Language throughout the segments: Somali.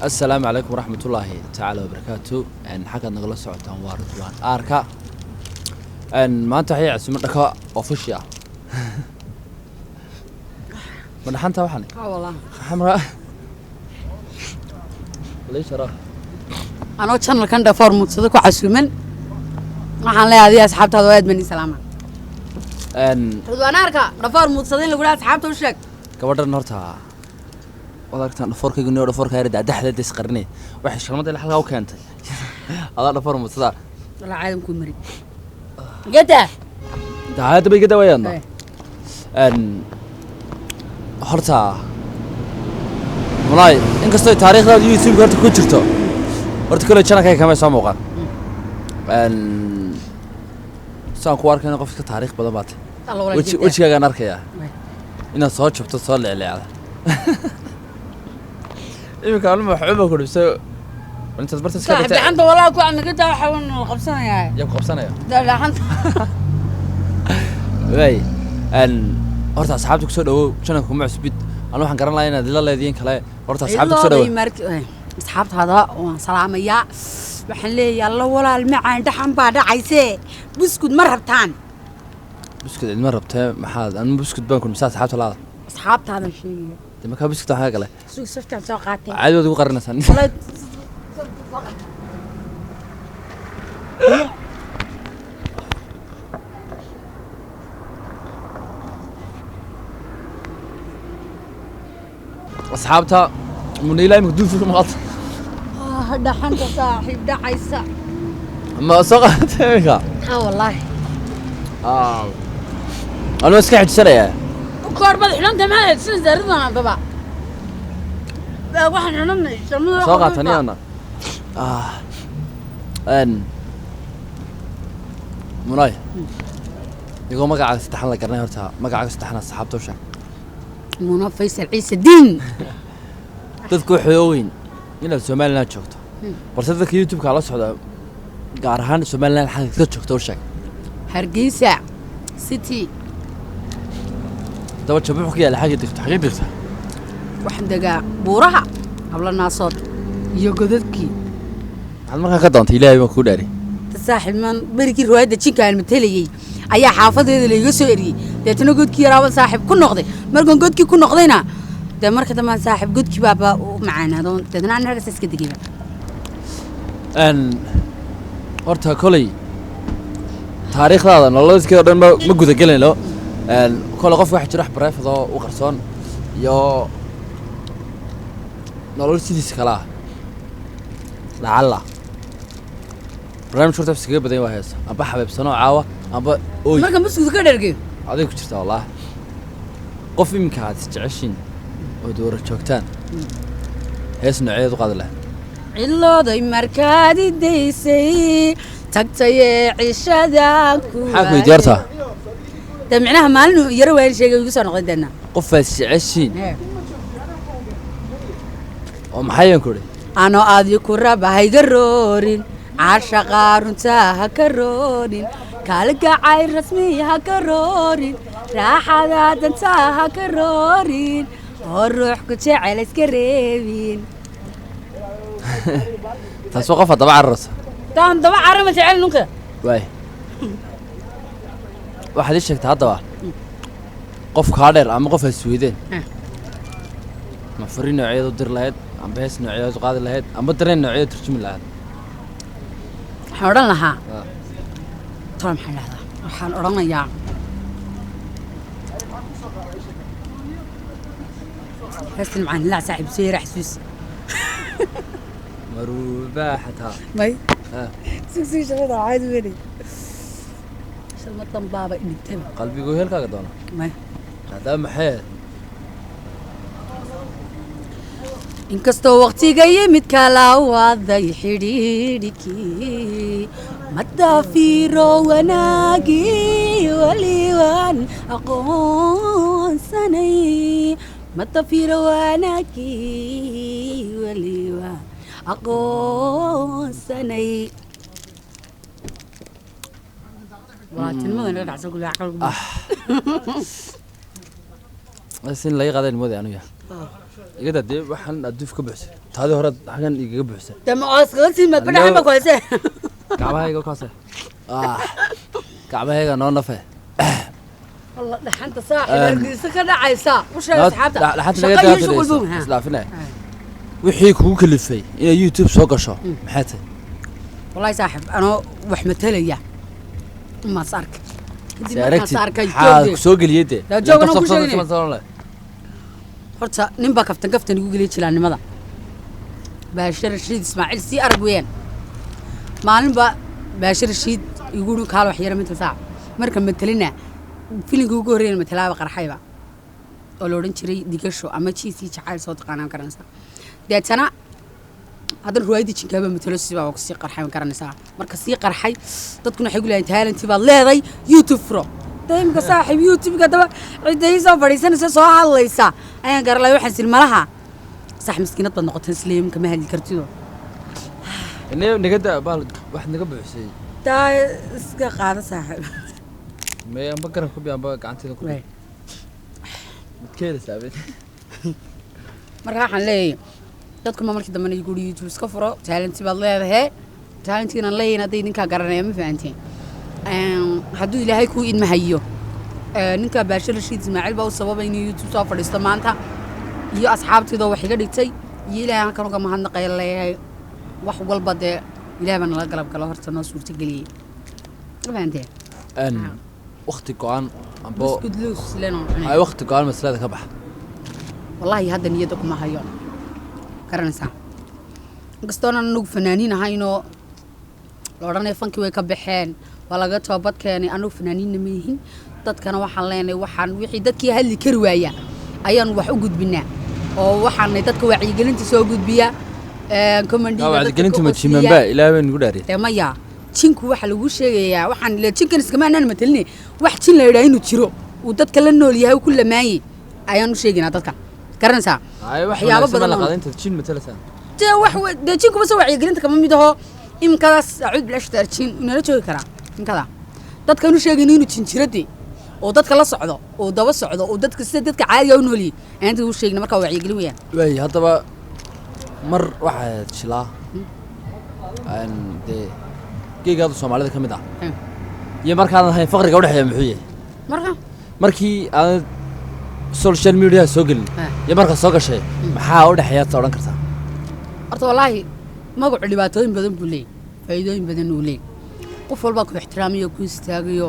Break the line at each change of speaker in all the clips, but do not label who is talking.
Asalaamu calaykum waraxmatullaahi tacaala wabarakaatu. Xaggaad nagala socotaan waa Ridwaan Aarka. Maanta waxay casuumo dhaka official ah. Ma dhaxanta waxan xamra lii shara.
Anoo channelkan Dhafoor Muudsado ku casuuman, waxaan leeyahay adiga asxaabtaada oo aad baan ii salaama. Ridwaan Aarka Dhafoor Muudsado in lagu dhaha asxaabta u sheeg.
Gabadhan horta waad aragtaan, dhafoorkaygu niyo dhafoorka yar daxdeeda isqarinay, waxay shalmada ila halkaa u keentay adaa Dhafoor Muudsada.
Walaa caadan kuu mari gada.
Dacaayadda bay iga dawayaadna. Horta walahi inkastoo taariikhdaada YouTube horta ku jirto, horta kole channelkayga kamay soo muuqan. Saan ku arkayna qof iska taariikh badan baa tay. Weji wejigaagaan arkayaa inaad soo jabto, soo leecleecda. Iminka anuma waxba ku dhibsay intaad barta iska
saaxib
dhigtay.
Gacanta walaa ku aan gada waxa uu qabsanayaa.
Yaa ku qabsanaya?
Gacanta.
Waay, horta asxaabta kusoo dhawow. Channelka kuma cusbid, anu waxaan garan lahaa inaad ila leediin kale. Horta asxaabta kusoo dhawow.
Asxaabtaada waan salaamayaa. Waxaan leeyahay, alla walaal macaan, dhaxan baa dhacaysee, buskud ma rabtaan?
Buskud idma rabtee, maxaad anu buskud baan ku dhibsaa asxaabta laada.
Asxaabtaadan sheegaya.
De markaa buskud waxaa kale.
Suug saftaan soo qaatay.
Caadi waad igu qarinaysaa.
Walaa
Asxaabta muniila imika duufka maqalta.
Ah, dhaxanta saaxiib dhacaysa.
Ma soo qaadatay iminka?
Ha wallaahi.
Anu iska xijisanayaa.
Koor baad xidhanta, ma xidhsanaysaa Ridwan? Haddaba waxaan xidhanay shamada.
Soo qaatan iyana. Munay, igoo magacaaga saddexan la garanay, horta magacaaga saddexan asxaabta u sheeg.
Muna Faysal Ciise Diin.
Dadku waxay ogeyn inaad Somaliland joogto, balse dadka YouTube-ka la socda, gaar ahaan Somaliland xagga ka joogto u sheeg.
Hargeysa City.
Daba jab wuxuu ku yaalla xagga degto, xagee degta?
Waxaan degaa buuraha habla naasood iyo godadkii.
Maxaad markaa ka doontay? Ilaahay baan kuu dhaari.
Saaxiib, man berigii riwaayadda jinka aan matelayey ayaa xaafadeeda laiga soo eriyey, deetana godkii yaraaba saaxiib ku noqday. Markaan godkii ku noqdayna, dee marka dambaan saaxiib godkii baaba u macaanaado, deetana aan halkaas iska degayba.
Horta koley taariikhdaada nololeedkeeda o dhan ma gudagelayno. Koley qofka waxaa jira wax private oo u qarsoon iyo nolol sidiisa kale ah. Lacalla barnaamij horta iskaga badan waa heesa amba xabeebsano caawa amba ooy.
Marka maskuud ka dhergeyo.
Aday ku jirtaa wallahi. Qof iminka aad isjeceshiin oo doora joogtaan, hees nooceed u qaadi lahayd?
Cilooday markaad idaysay tagtayee cishadaan ku
Maxaa ku weydiiy horta?
Dee micnaha maalin yaro waan sheegay, igu soo noqday deedna.
Qof aad isjeceshiin oo maxayaan ku idhi?
Anoo adi ku raba hayga roorin, caashaqa runta ha ka roorin, kaalgacay rasmi ha ka roorin, raaxada danta ha ka roorin, oo ruux ku jecel iska reebin.
Taas waa qof aad daba cararaysa.
Taan daba carama jecel nunka.
Waay, waxaad ii sheegtaa haddaba qof kaa dheer ama qof aad isweydeen, ma fariin nooceed u diri lahayd, amba hees nooceed u qaadi lahayd, amba dareen nooceed u turjumi lahayd?
Waxaan odhan lahaa, tala maxaan dhahdaa, waxaan odhanayaa heestan macaan hilaac saaxiib soo yara xasuus.
Maruubaa xataa.
May. Sugsugi shalada caadi weynay, shalmadan baaba idhibtaba.
Qalbigu heelkaaga doona.
May.
Haddaba maxay?
Inkastoo waqtiga yimid kala waday xidhiidhikii, madafiiro wanaagii waliwaan aqoonsanay, madafiiro wanaagii waliwaan aqoonsanay. Walaaltinimada naga dhacsan kulli aqalku.
Bas in laga qaadan mooday anuga. Igada dee waxaan aduuf ka buuxsay, taadii hore xagan igaga buuxsay.
Dee ma oos kaga sii madbadhaxan ba ku haysee.
Gacmahayga kaase, gacmahayga noo nafe.
Wallah dhaxanta saaxiib hargeysa ka dhacaysa u sheeg asxaabta.
Dhaxanta
shaqa
naga
iyo shughul buu ha
islaafinaya. Wixii kugu kalifay inay YouTube soo gasho maxay tahay?
Wallahi saaxiib, anoo wax matalaya maas arkay, kadib
Si
markaas
aragtid
arkay
maxaa
joogdee.
ku soo geliyey dee?
Yaa joog anoo ku sheegnay. Horta nin baa kaftan kaftan igu geliyay jilaannimada, Baashir Rashiid Ismaaciil sii arag weeyaan. Maalin baa Baashir Rashiid igu yidhi kaal wax yara minta saac. Marka matelina filimka ugu horreeyana matalaaba qarxayba oo la odhan jiray Digasho ama Jiisii Jacayl, soo taqaanaan garanaysaa. Deetana haddana riwaayadii Jinkaaba matalo, sibaa waa kusii qarxay, ma garanaysaa. Marka sii qarxay, dadkuna waxay ku leeyihin talent baad leeday, YouTube furo. Dee imika saaxiib YouTube-ka daba cidda ii soo fadhiisanaysa soo hadlaysa ayaan garalay. Waxaan siri malaha sax miskiinad baad noqotay, isleeya imika ma hadli kartido.
Nagada baal waxaad naga buuxisay.
Taa iska qaada saaxiib.
May amba garab ku bi amba gacanteeda ku bi. Midkeeda saabid.
Marka waxaan leeyahay dadku ma markii dambena igu yidhi YouTube iska furo, talent baad leedahay. Talentiinan leeyahin hadday ninkaa garanaya, ma fahanteen? Hadduu Ilaahay kuu idma hayo, ninka Baashir Rashiid Ismaaciil baa u sababay inuu YouTube soo fadhiisto maanta, iyo asxaabtiidoo wax iga dhigtay, iyo Ilaahay halkan uga mahadnaqaya leeyahay. Wax walba dee Ilaah baa nala galab galo, horta noo suurtageliyey, ma fahanteen?
Waqti go-an amba
buskud luus leen oon cunay.
Ay waqti go-an masalada ka baxa.
Wallahi hadda niyadda kuma hayo, garanaysaa, inkastoona anagu fanaaniin ahaynoo la odhanaya fankii way ka baxeen, waa laga toobad keenay. Anagu fanaaniinna ma yihin. Dadkana waxaan leenahay waxaan wixii dadkii hadli kari waaya ayaan wax u gudbinaa, oo waxaanay dadka wacyigelinta soo gudbiya comedy-ga dadka
wacyigelinta
ka
ma
qosliya.
Jimanba Ilaahay baa nagu dhaariyay.
Dee maya, jinku waxa lagu sheegayaa waxaan le jinkan iskama anaan mataline, wax jin la yidhaha inuu jiro, uu dadka la nool yahay, uu ku lamaanyay ayaan u sheegaynaa dadka, garanaysaa?
Ay wax
waxyaabo
wanaagsan baa
badan
la
oo-
qaaday intaad jin matalaysaa.
Dee wax dee jinkuma soo wacyigelinta kama mid aho. Imkadaas acuud bilashtar jin inala joogi karaa imkada dadkaan u sheegayno inuu jin jiro, dee oo dadka la socdo oo daba socdo oo dadka sida dadka caadiga u noolyihi ayaan dadka u sheegna. Markaa wacyigelin weeyaan.
Waay, haddaba mar waxaad jilaa dee geegaadu Soomaalida ka mid ah iyo markaadan ahayn, faqriga udhexeeya muxuu yahay?
Marka
Markii aanad social media soo gelin iyo markaad soo gashay, maxaa udhexeeyaad sa odhan kartaa?
Horta wallaahi magacu dhibaatooyin badan buu leeyahy, faa'iidooyin badan uu leeyahy. Qof walbaa ku ixtiraamayo, ku istaagayo,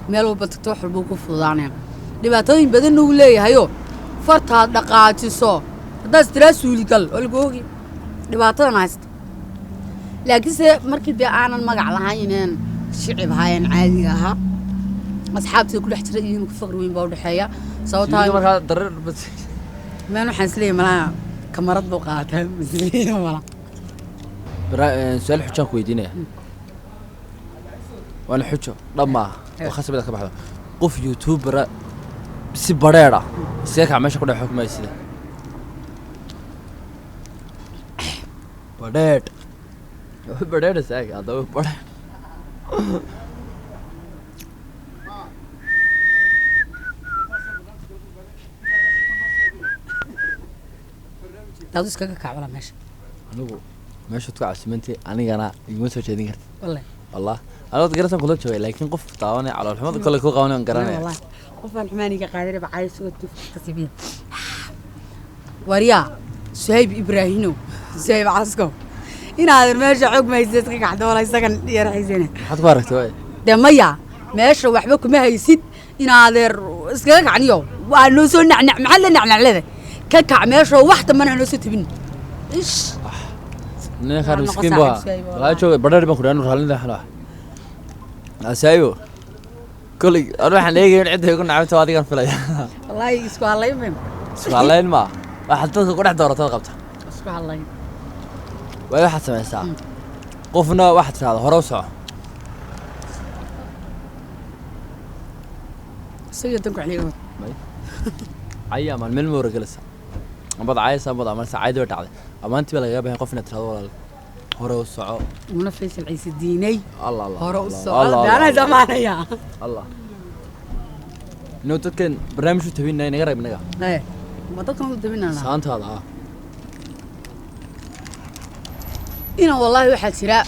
meel walba tagto wax walbuu ku fududaanaya. Dhibaatooyin badanna uu leeyahayo, fartaad dhaqaajiso haddaad istiraa suuligal oo lagu ogi dhibaatadan haysta. Laakiinse markii dee aanan magac lahayneen, shicib ahaayeen, caadiga ahaa, asxaabtida ku dhex jira iyo imika faqri weyn baa udhexeeya, sababtaa
Suuliga markaa dareer bas.
Meel waxaan isleeyahay malaha kamarad buu qaataa isleeyahay malaha.
Su-aal xujaan ku weydiinaya, waana xujo dhab maaha oo khasab inaad ka baxdo. Qof YouTubera si badheer ah iskaga kac meesha ku dhex xukmaya, sida badheedh badheedh saag haddaba badheedh.
Daadu iskaga kac walaa meesha.
Anigu meeshaad ku casimantay anigana iguma soo jeedin kartid.
Wallahi.
Wallah anoo garasan kula joogay, laakiin qof daawanaya caloolxumada kale ku qabanay aan garanaya.
Wallahi qofaan xumaaniga qaadanay bacay soo tufka sibiya. Waryaa Suhayb Ibraahinow, Suhayb Casko, inaadan meesha xog maysid, iska kacdo wala isagan yar xiisana.
Maxaad ku aragtay waay?
Dee maya, meesha waxba kuma haysid, inaadeer iskaga kacniyo waa noo soo nacnac. Maxaad la nacnacleda? Ka kac meesha, wax dambana ha noo soo tabin. Ish.
Ninkaan
Waa noqon
miskiin buu
saaxiib
ahaa.
Suhayb,
Walaa
wallahi.
Jooga badheer baan ku dhahay raalin xalo asaayo kolay anu waxaan eegaya in cidda igu nacabta adigan filaya.
Wallaahi isku hadlayn men.
Isku hadlayn ma waxaad dadka ku dhex dooratad qabta.
Isku hadlayn.
Waayo waxaad samaysaa, qofna waxaad tidhahdaa hore u soco.
Isaga danku xiliga.
Caya amaan meel ma wargelisa, ambad cayasa ambad amaan caydi way dhacday, amaantii baa lagaga bahan qof inaad tirahdo walaal hore u soco.
Una Faysal Ciise Diinay.
Allah Allah.
Hore u
Allah,
soco.
Allah,
daanaa
Allah,
zamaanaya.
Allah inuu dadkan barnaamij u tabinaya naga reeb inaga.
Eh. Ma dadkan u tabinana?
Saantaada ah.
Ina wallaahi waxaa jira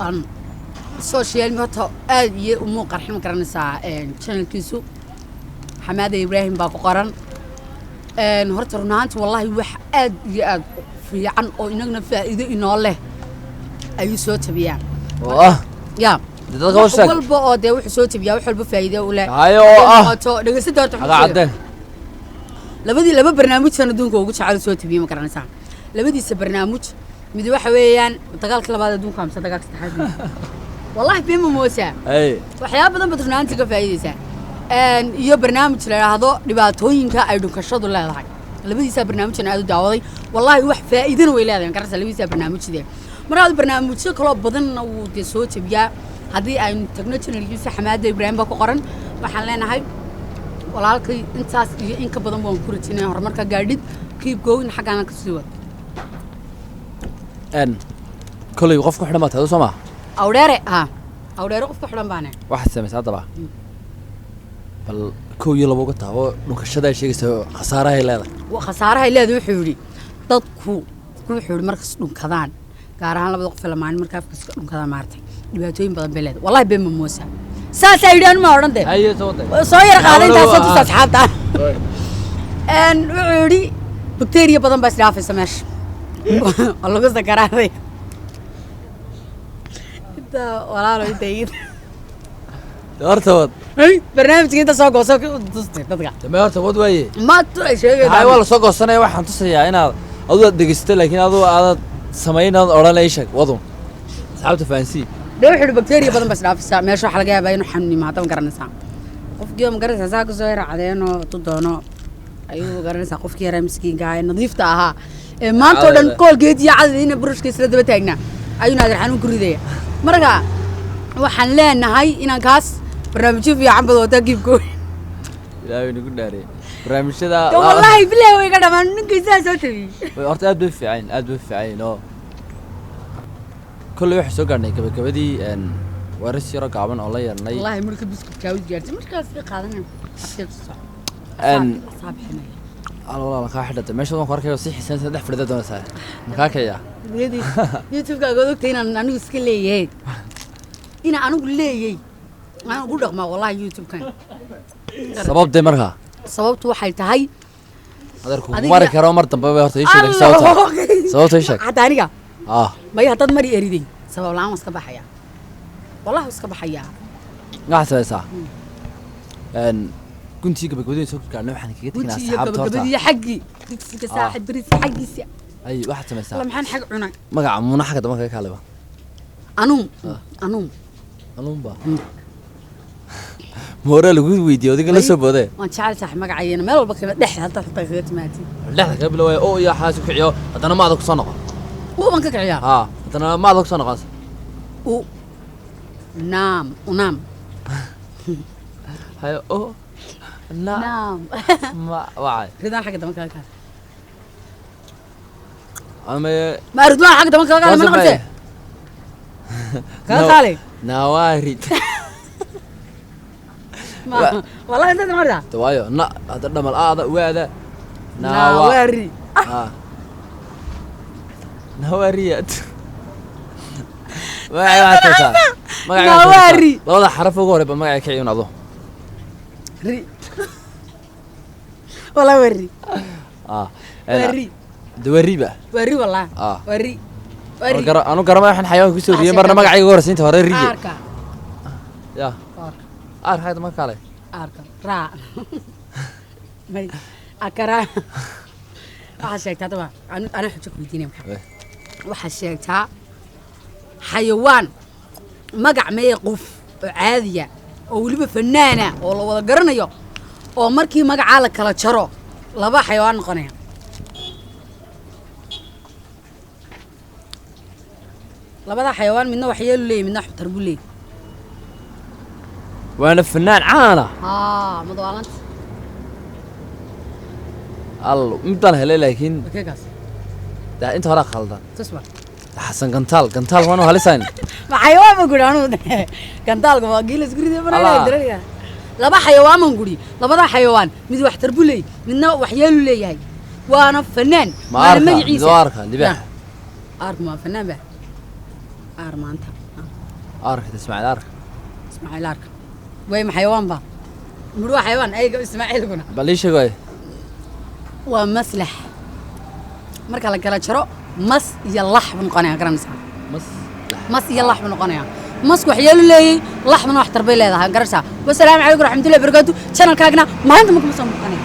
aan social media horta aad iyo umuu qarxin, ma garanaysaa, channelkiisu Xamaada Ibraahim baa ku qoran. Horta run ahaanti wallaahi wax aad iyo aad u fiican oo inagna faa'iido inoo leh ayuu soo tabiyaan.
Oo ah?
Ya.
Dee dadka
wax
u sheeg.
Walba oo dee wuxuu soo tabiyaa wax walba faa'iido u leh.
Haye, oo ah?
Noqoto dhegeysta horta wuxuu
Haga
sheegay.
Caddeen.
Labadii laba barnaamijaan adduunka ugu jecel soo tabiyey, ma garanaysaa, labadiisa barnaamij mid waxa weeyaan dagaalka labaad adduunka amse dagaalka saddexaad. Wallahi been ma moosaa.
Ay.
Waxyaaba badan baad runaantii ka faa'iidaysaa. Iyo barnaamij la yidhaahdo dhibaatooyinka ay dhunkashadu leedahay. Labadiisa barnaamijana aad u daawaday, wallaahi wax faa'iidana way leedahay, ma garanaysaa, labadiisa barnaamijde. Markaad barnaamijyo kaloo badanna wuu dee soo tabiyaa. Haddii aynu tagno channelkiisa Xamaada Ibraahim baa ku qoran. Waxaan leenahay walaalkay intaas iyo in ka badan waan ku rajinaya horumarka gaadhid. Keep going, xaggaana ka sii wad.
Kolay qof ku xidhan baa tahay, soo ma?
Awdheere ha, Awdheere qof ku xidhan baane.
Waxaad samaysaa haddaba bal kow iyo laba uga taabo dhunkashada ay sheegaysa khasaarahay leedahay.
Khasaarahay leedahay wuxuu yidhi dadku, wuxuu yidhi markas dhunkadaan, gaar ahaan labada qof ee lamaanin, marka afka iska dhunkadaan maartay dhibaatooyin badan bay leedahay. Wallahi been ma moosa, saasaa yidhi anu ma odhan dee.
Haye, soo waday.
Soo yar qaaday intaas soo tusa asxaabta. Wuxuu yidhi bakteriya badan baa isdhaafaysa meesha oo lagu sakaraaday inta walaalo inta
Horta wad.
Barnaamijka inta soo gooso tustay dadka.
Dambe horta wad waaye.
Ma ay sheegay.
Haye, waa lasoo goosanaya. Waxaan tusayaa inaad aduu aad dhegeysato, laakiin aduu aadad samayn aad odhan. Ii sheeg wadun, asxaabta fahansii.
Dee wuxuu yidhi bakteriya badan baa isdhaafaysa meesha. Waxaa laga yaabaa inuu xanuun yimaado, ma garanaysaa, qofkii ma garanaysaa saa kasoo yara cadeenoo tu doono ayuu garanaysaa, qofkii yaraa miskiinka ahaa ee nadiifta ahaa ee maanta oo dhan
Cadayda.
Koolgeed iyo cadadiina burushka isla daba taagnaa ayuu naadir xanuun ku ridaya. Marka waxaan leenahay inaan kaas barnaamijyo fiican bad wataa giibko.
Ilaahay nagu dhaarey barnaamijyada.
Wallaahi bilahi way ka dhamaan ninkii sidaa soo tabiyey.
Horta aad bay fiican, aad bay fiican. Oo kolley waxay soo gaadhnay gabagabadii waris yaro gaaban oo la yeelnay.
Wallaahi marka biskud kaawid gaartay markaas i qaadanay saa bixinaya.
Al walaal kaa xidhatay meesha waan ku arkayo si xiiseen saddex fadhida doonaysaa makaa kaya.
YouTube-kaaga waad ogtay inaan anigu iska leeyahay, inaan anigu leeyay, aan ugu dhaqmaa wallahi YouTube-kan.
Sababtee markaa?
Sababtu waxay tahay
adeerku
Adiga-
mari karo mar dambe bay horta ii sheeg sababta, sababta ii sheeg.
Hadda aniga
ah
maya, haddaad mari eriday sabab la'aan waan iska baxayaa, wallahi waan iska baxayaa.
Waxaad samaysaa guntii gabagabadii soo gaadhnay waxaan kaga teginaa
Gunti iyo
asxaabta horta.
Gabagabadii xaggii digsiga saaxib bariiska xaggiisa.
Ay, waxaad samaysaa
Alla maxaan xag cunay?
Magaca Muuna xagga dambe kaga kaaleba.
Anuun anuun.
Anuunba ma hore lagu weydiiyey adiga la soo boodee?
Waan jecel saaxib magacayena meel walba kaga dhex hadda xitaa kaga timaatid.
Dhexda kaga bilowaya oo iyo xaasi ku kiciyo, haddana maada kusoo noqon.
Uban ka kiciyaa.
Haa, haddana maada kusoo noqon.
U naam unaam.
Hayo o na.
Naam.
Ma wacay.
Ridaan xagga dambe kaga kaal.
Ama
Ma ridwaan xagga dambe kaga kaale ma noqotee kaga kaale.
Nawaarid.
Ma wallahi intaad noqotaa.
Waayo na hadda dhamal aada waada.
Nawaari.
Ah. Nawaariyad magacay waxaad taysaa magacay waxaad taysaa.
Nawaari.
Labada xaraf ugu hore ba magacay kiciyon ado.
Ri wallahi waa ri.
Ah.
Waa ri.
Dawariba.
Waa ri wallahi.
Ah.
Waa ri, waa ri.
Anu garamay waxaan xayawaanka kusoo riyay marna magacayga ugu horeysa inta hore riye.
Aarka.
Ya.
Aarka.
Aar xagga ma kale.
Aarka raa may akara. Waxaad sheegtaa daba ana xujo ku weydiinaya maxaa. Waxaad sheegtaa xayawaan magac mee qof oo caadiya oo weliba fanaana oo la wada garanayo oo markii magacaa la kala jaro laba xayawaan noqonaya. Labada xayawaan midna waxyeelu leeyahy, midna waxtar buu leeyahy.
Waana fanaan caana.
Haa, madawaalanta.
Al mid baan helay laakiin
wakeekaas.
Dee inta hore khaldan.
Tusba.
Xasan Gantaal, Gantaal waanu halisayn.
Ma xayawaan ba guri anuu gantaalka waa giila isku riday
Allah.
Maraya. Laba xayawaan baan guri, labada xayawaan mid wax tarbu leeyahay, midna waxyeelu leeyahay, waana fanaan.
Ma
waana
arka mid
magaciisa.
Waa arka libaax.
Aarku waa fanaan ba aar maanta.
Arka Ismaaciil arka.
Ismaaciil aarka way ma xayawaan ba mid waa xayawaan ayaga Ismaaciilkuna.
Bal ii sheeg waay.
Waa maslax marka la kala jaro, mas iyo lax buu noqonayaa, garanaysaa?
Mas.
Mas iyo lax buu noqonayaa. Masku waxyeelu leeyay, laxduna wax tarbay leedahay, garanaysaa? Wasalaamu calaykum waraxmatullahi wabarakaatu. Channelkaagna maanta ma kuma soo muuqanaya.